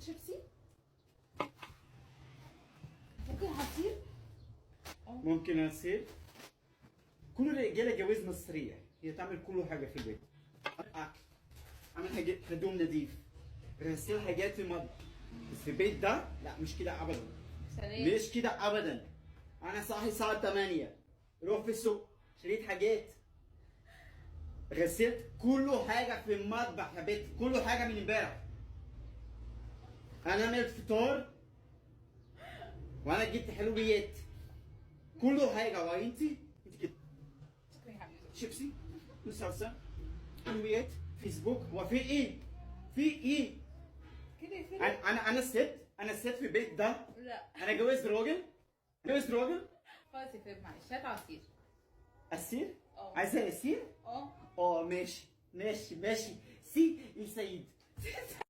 شيبسي؟ ممكن عصير؟ ممكن عصير. كل الرجالة جواز مصريه، هي تعمل كل حاجة في البيت. اكل، عمل حاجات، هدوم نظيف، غسيل حاجات في المطبخ. بس في البيت ده لا، مش كده ابدا. سلام. مش كده ابدا. انا صاحي الساعة 8، روح في السوق، شريت حاجات، غسلت كل حاجة في المطبخ يا بنت، كل حاجة من امبارح. انا عملت فطار وانا جبت حلويات، كل حاجه. وانتي انت جبت شكرا يا حبيبي. شيبسي وصلصه، حلويات، فيسبوك. وفي ايه؟ في ايه؟ كده يا فيليب؟ انا ست، انا ست في البيت ده. لا. انا جوزت راجل، جوزت راجل. خلاص يا فيليب، معلش، هات عصير. عصير؟ اه. عايزه عصير؟ اه. اه، ماشي ماشي ماشي. سي السيد.